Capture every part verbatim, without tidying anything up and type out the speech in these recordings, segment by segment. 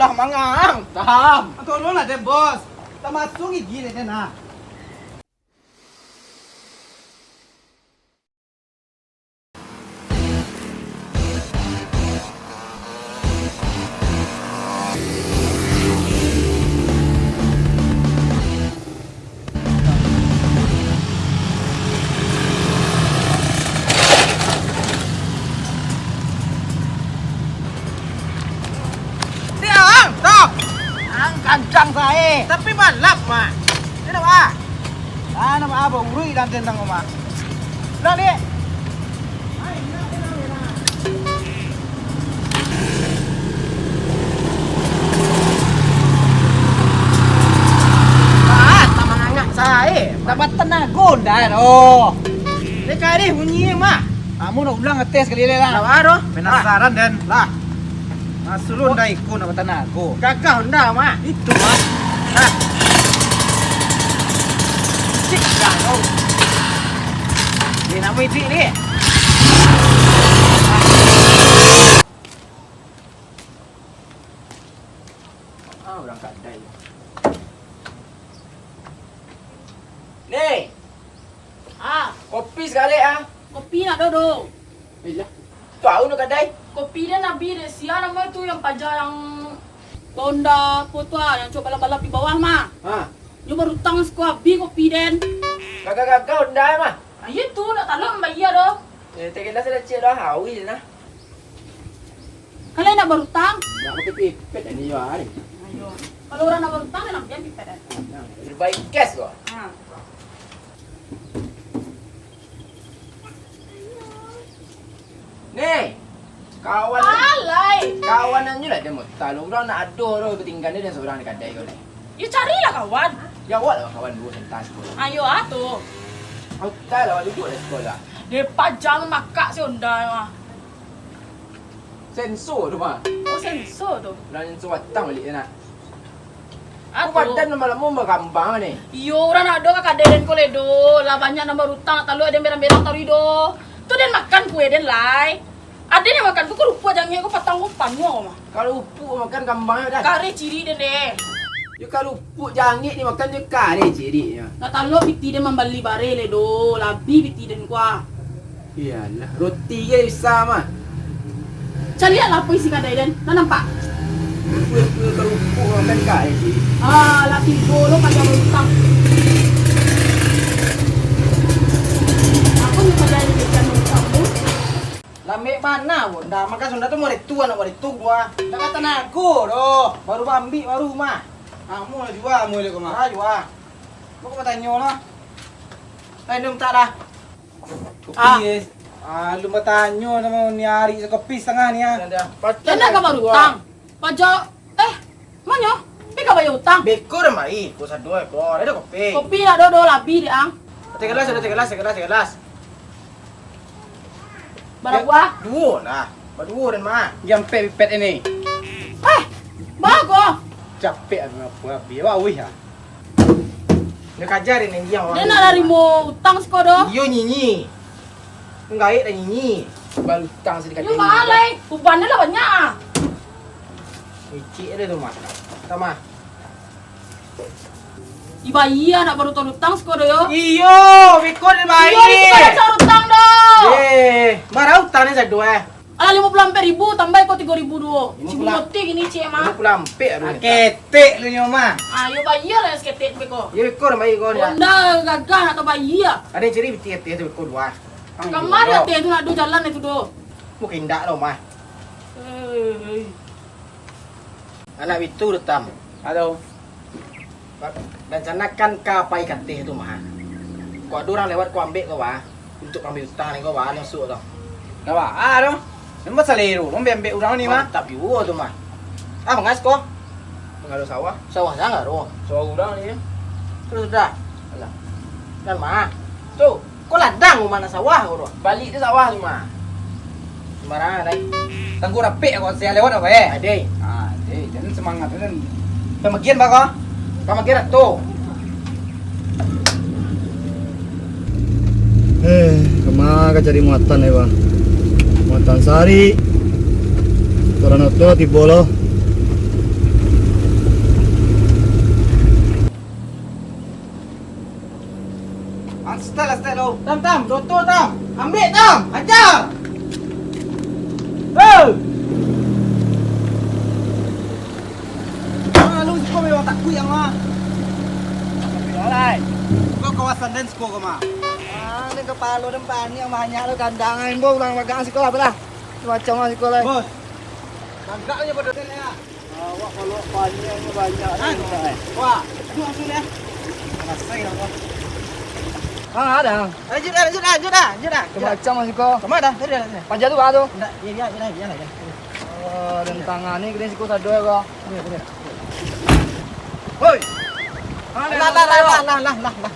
Lah mangang. Tahan. Tolonglah deh, Bos. Tamasuak gigi deh, nah. Di ang, toh. Ang kancang sae. Tapi balap, Mak. Ini apa? Ah, nama apa? Urui dan tentang, Mak. Udah, Dek. Ah, tak mangangak sae. Tak batanago ndak, oh. Dek, kadeh bunyi, Mak. Kamu nak ulang ngetes sekali lagi lah. Lah, baru. Penasaran, Den. Lah. Masuk lu ndak iko nak batanago. Gagah ndak, Mak? Itu, Mak. Nah. Cik, dah, kau. Ni nama idik ni. Ah, orang kadai. Ni. Ah. Kopi sakali, ah. Kopi nak dodo. Ilah. Tahu nak kadai? Kopi dia nabi dek sia nama tu yang paja yang Honda apa tu ah, yang cok balap-balap di bawah mah. Ha. Nyo barutang siko abih kopi den. Gagah-gagah Honda mah. Ah, iya tu, nak talok mambayia doh. Eh, tegelas ada cek dah hawi je nah. Kalian nak barutang? Nak pakai pipet ini yo hari. Ayo. Kalau orang nak barutang, nak ambil pipet eh. Nah, lebih baik cash kok. Ha. Ni, kawan. Alai. Kawan anyo lah dia mota. Urang nak ado doh batinggan dia surang di kadai ko ni. Yo carilah kawan. Ya awak lah kawan duo sentas ko. Ayo ah tu. Hotel lah duduak di sekolah. Dia pajang makak si Honda mah. Senso tu mah. Oh, senso tu. Urang senso batang balik dia nak. Aku badan lama-lama bakambang ni. Iyo, urang nak ado ka kadai den ko ledo. Lah banyak nan barutang, nak talok den berang-berang taruih do. Tu den makan kue den lai. Ado nan makan tu, ko rupuak jangek ko patang ko panuah ko mah. Kalau rupuak makan kambang dah. Kareh cirik den deh. Yo kalau rupuak jangek ni makan jo kareh cirik nyo. Nak talok piti den mambali bareh ledo, labih piti den kuah. Iyolah, roti je bisa mah. Caliak lah apo isi kadai den, nak nampak? Kue-kue karupuk makan kai sih. Ah, lah tigo lo pajak utang. Apo ni pajak ikan utang tu? Lambek bana, Bunda. Makan Sunda tu murid tu, anak murid tu, gua. Ndak ka tanago doh. Baru bambik, baru mah. Amu lah jua, amu ilek kemara jua. Mau ka batanyo lah. Eh, minum tak dah? Kopi, ah. Eh. Ah, lu batanyo samo ni ari kopi satangah ni, ah. Dah, dah. Pacah. Jan lah ka barutang. Pajak, eh, manyo? Pi ka bayar utang. Beko dah mai, ko sado ko. Ado kopi. Kopi nak do, do labi dek ang. Teh gelas, ado teh gelas, teh gelas, teh gelas. Bara buah? Duo lah. Baduo den mah. Jan ampek pipet ini. Eh, bago. Capek ado apo abih. Awak wih ah. Ndak kaja den yang dia. Dia nak narimo utang siko doh. Iyo nyinyi. Nggaek dah nyinyi. Baru utang sedikit. Yo balai, uban lah banyak ah. Icik ada tu mah. Tama. Ibayia nak barutang-rutang siko doh yo. Iyo, beko den bayi. Iyo, di siko cari utang doh. Eh, bara utang ni sado eh. Alah, limo puluah ampek ribu, tambah iko tigo ribu duo. Limo puluah. Cibu roti gini, cik, mah. Limo puluah ampek, aduh. Ah, ketek lu nyo, mah. Ah, yo bayia lah saketek tu beko. Yo, beko dah bayi ko ni. Honda gagah nak tabayia. Ado ciri biti ateh tu beko dua. Kamari ateh tu nak ado jalan itu doh. Mungkin ndak doh, mah. Eh, eh. Anak bitu tu, Tam. Halo. Rancana kan ka pai kateh tu, mah. Kok ado urang lewat, kok ambek ko, bah. Untuak ambiak utang ni ko, bah, masuak tu. Ndak baa tu. Memang salero, ambek-ambek urang ni, mah. Mantap juo tu, mah. Ah, mangas ko? Mangalo sawah. Sawah sangah tu. Sawah urang ni. Terus sudah. Alah. Kan, mah. Tu. Ko ladang rumah nan sawah ko tu. Baliak tu sawah tu mah. Sembarangan ai. Tangguh rapek ko, sia lewat apo eh? Adai. Ah, adai. Jan semangat tu kan. Pamagian bako. Pamagian tu. Eh, kama ka cari muatan ai, Bang? Muatan sari. Korano tu tibo lo. Tam, Tam, doto, Tam. Ambek, Tam. Aja. Hei. Lalu siko memang takuik yang mah. Alai. Kau kawasan den siko kau mah. Ah, den kapalo den panik yang banyak lo kandang aing bo ulang bagang siko lah belah. Macam lah siko lah. Bos. Tangkap aja bodoh den ya. Awak kalau panianyo banyak. Wah, itu langsung ya. Rasai lah, Bang. Ah, ada. Lanjut dah, lanjut dah, lanjut dah, lanjut dah. Macam masih kau. Sama dah, tadi dah, tadi dah. Panjang tu, ah, tu. Ndak, ya, ya, ya, ya, ya. Oh, dan tangan ni kena siku sado ya, kau. Boleh, boleh. Woi. Lah, lah, lah, lah, lah, lah, lah.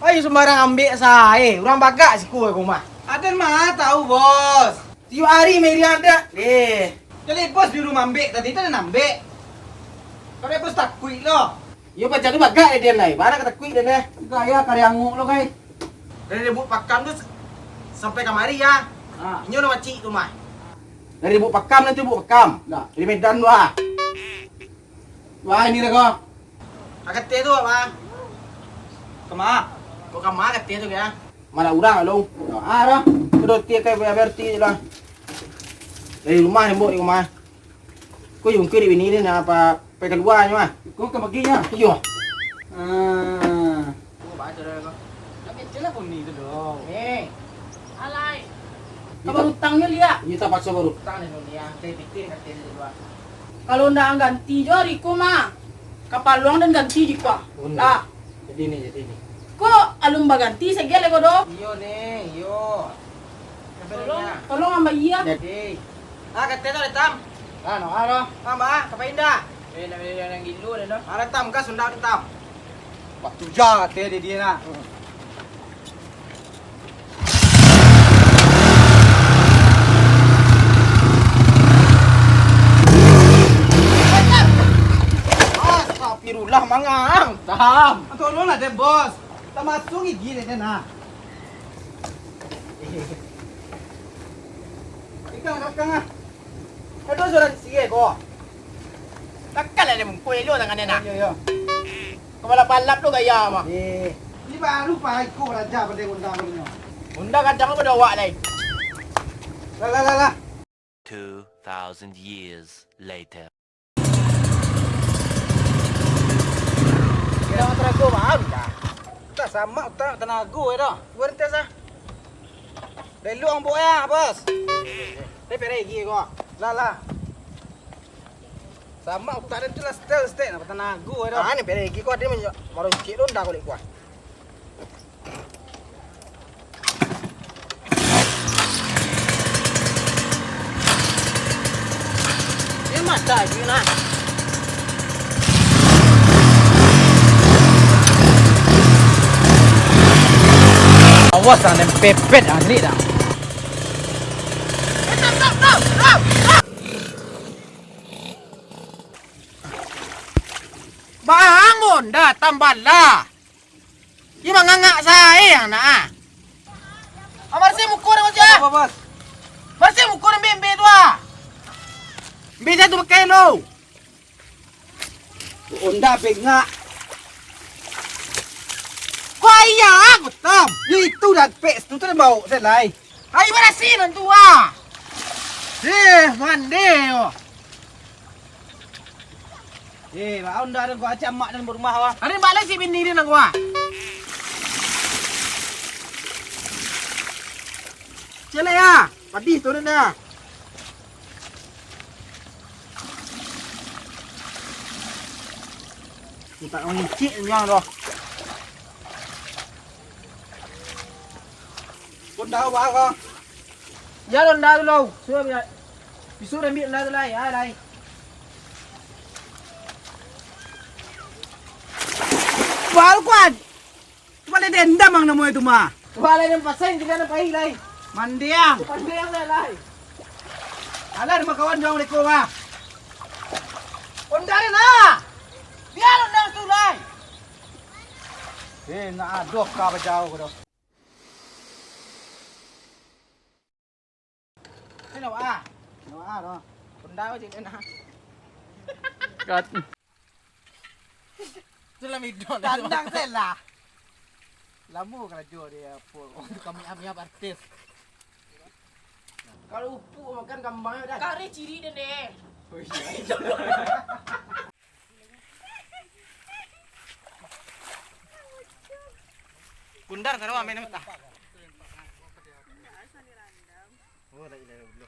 Ayo sembarang ambek sae, urang bagak siku ka rumah. Aden mah tahu, Bos. Tiok ari meri adak deh. Jadi Bos di rumah ambek tadi tu aden ambek. Kalau Bos takuik lo. Iyo, paja tu bagak deh den lai. Bara ka takuik den deh. Gaya kari anguk lo kai. Dari Lubuk Pakam tu s-, sampai kamari ya. Ha. Inyo nak macik tu mah. Dari Lubuk Pakam nanti Lubuk Pakam. Dah. Dari Medan tu ah. Wah, ini dah kau. Akate tu apa? Kama. Kau kama akate tu ya? Malah urang alung. Ah, dah. Kedoti kai berarti je lah. Dari rumah nembok di rumah. Kau jungkir di bini ni nak apa? Pai kalua nyo ah. Kau ka baginya. Iyo. Ah. Kau baca dah kau. Tapi jelas bunyi tu dong. Eh. Alai. Kabar utangnyo liak. Iyo, tapakso baru. Utang ni dunia. Saya pikir kata dia dua. Kalau ndak ganti jo ari ko mah, kapaluang dan ganti di kuah. Lah. Jadi ni, jadi ni. Ko alun baganti sagel ko do? Iyo ni, iyo. Tolong, tolong ambai iya. Jadi. Ah, kata tu datang. Ah, no, ah, no. Ah, bah, kapai indak? Eh, nak beli yang gilo dah, no. Ah, datang, gas undak datang. Waktu ja, teh dia, dia nak. Astagfirullah, mangang. Tam. Tolonglah deh, Bos. Tamasuk gigi deh, nah. Ikan belakang ah. Aduh, sudah siye ko. Takkan lah dia mungkuk elok tangan dia nak. Yo, yo. Kepala balap tu gaya mah. Eh. Ini baru pai ko raja pada Honda ko nyo. Honda kadang pada awak lai. Lah, lah, lah, lah. Two thousand years later. Kira tanago baru dah. Tak sama utak tanago ya dah. Gua tes ah. Belok ambok ya, Bos. Tapi pergi ko. Lah, lah. Sama utak dia tu lah, setel, setel, nak tanago dah. Ah, ni pergi ko, dia menyo-, maruncik lu ndak kulik kuah. Dia mata je nah. Awas, ah, nempepet, ah, selik dah. Bangun dah, tambahlah. Iyo mangangak sae ang nak ah. Ah, barasih muko dah, Bos, ah. Apa, Bos? Barasih muko dah, bembe tu ah. Bembe tu pakai lo. Honda bengak. Ko ayah aku tam. Yo itu dah pek tu tu dah bau selai. Ai barasih nan tu ah. Eh, mande yo. Eh, baa Honda den ko acam mak den barumah, wah. Ari baa lai si bini den nan ko, wah. Celek ah, padih tu den ah. Mintak mangicik nyo doh. Honda baa ko? Jan Honda tu lo. Sudah biar. Bisu ambiak Honda tu lai. Ah, lai. Baru kuat. Cuma ada dendam ang namo itu mah. Wah, lai nan pasang kita nan pai lai. Mandiang. Mandiang lai, lai. Alah, rumah kawan jauh leko mah. Honda ni nah. Biar Honda tu lai. Eh, nak adoh ka bajauh ko doh. Hello, ah. Kondang cik nak. Kat. Itulah midok. Kandang salah. Lamo karajo dia, apo. Kami, kami apa artis? Kalau upuk makan kambangnyo dah. Kare ciri den deh. Oh iya. Bundar karo amen mentah. Oh, lagi dah dulu.